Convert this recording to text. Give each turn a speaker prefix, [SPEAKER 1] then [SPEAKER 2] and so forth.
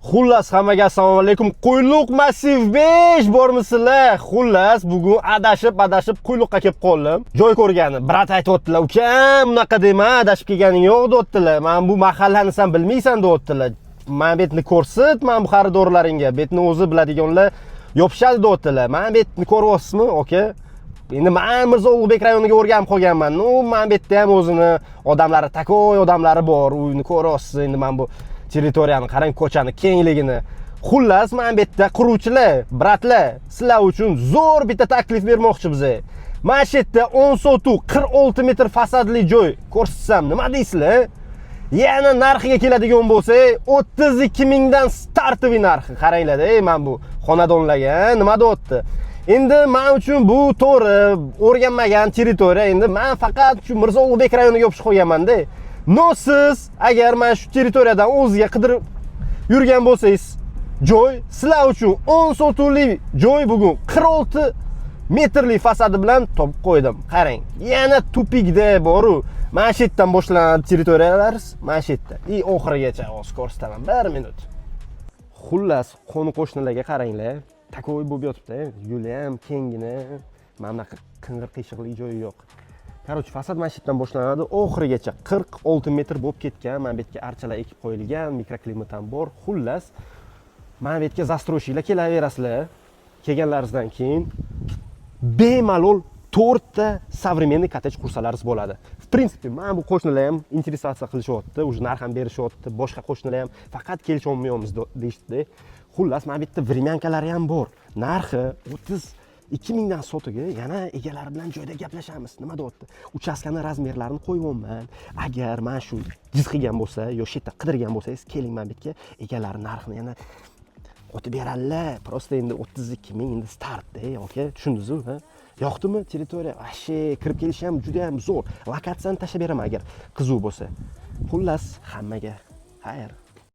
[SPEAKER 1] Xullas, hammaga assalomu alaykum. Qo'yliq massiv 5, bormisizlar? Xullas, bugun adashib adashib Qo'yliqqa kelib qoldim. Joy ko'rgani. Брат aytyaptilar, "Ukam, bunaqa dema, adashib kelganing yo'q", deyaptilar. "Mana bu mahallani san bilmaysan", deyaptilar. "Mana bu yerni ko'rsat, mana bu xaridorlaringga. Bu yerni o'zi biladiganlar yopishadi", deyaptilar. Mana bu yerni ko'ryapsizmi, aka? Endi man Mirzo Ulug'bek rayoniga o'rganib qolganman. Ну, mana bu yerda ham o'zini odamlari, такой odamlari bor. Uyni ko'ryapsiz endi, mana bu territoriyani qarang, ko'chani kengligini. Xullas, mana bu yerda quruvchilar, брат lar, sizlar uchun zo'r bitta taklif bermoqchi biza. Mana shu yerda 10 sotix, 46 metr fasadli joy ko'rsatsam, nima deysizlar? Yana narxiga keladigan bo'lsak, 32 mingdan стартовый narxi. Qaranglar, ey, mana bu xonadonlarga nima deyapti? Endi men uchun bu to'g'ri o'rganmagan territoriya. Endi men faqat shu Mirzo Ulug'bek rayoniga yopishib qolganman-da. Но siz agar mana shu territoriyadan o'ziga qidirib yurgan bo'lsangiz, joy sizlar uchun 10 sotixli joy bugun 46 metrli fasadi bilan topib qo'ydim. Qarang, yana тупик da boru. Mana shu yerdan boshlanadi territoriyalar, mana shu yerda. И oxirigacha hozir ko'rsataman. 1 minut. Xullas, qo'ni qo'shnilarga qaranglar. Такой bo'lib yotibdi. Yo'li ham kengina. Mana bunaqa qing'ir qiyshiqli joyi yo'q. Короче, fasad mana shu yerdan boshlanadi, oxirigacha 46 metr bo'lib ketgan. Mana bu yerga archalar ekib qo'yilgan, mikroklimat ham bor. Xullas, mana bu yerga застройщик lar kelaverasizlar. Kelganlaringizdan keyin bemalol to'rtta современный kottej qursalaringiz bo'ladi. В принципе, mana bu qo'shnilar ham интересоваться qilishyapti, уже narx ham berishyapti, boshqa qo'shnilar ham, faqat kelisholmayapmiz deyishdida. Xullas, mana bu yerda времянка lari ham bor. Narxi 32 mingdan sotiga, yana egalari bilan joyda gaplashamiz. Nima deyapti? Uchastkani размер larini qo'yyapman. Agar mana shu jiz qilgan bo'lsa, yo shu yerda qidirgan bo'lsangiz, keling mana bu yerga, egalari narxini yana otib beradilar. Просто endi 32 ming endi startda, aka, tushundingizmi, ha? Yoqdimi territoriya? Вообще kirib kelishi ham juda ham zo'r. Lokatsiyani tashlab beraman agar qiziq bo'lsa. Xullas, hammaga xayr.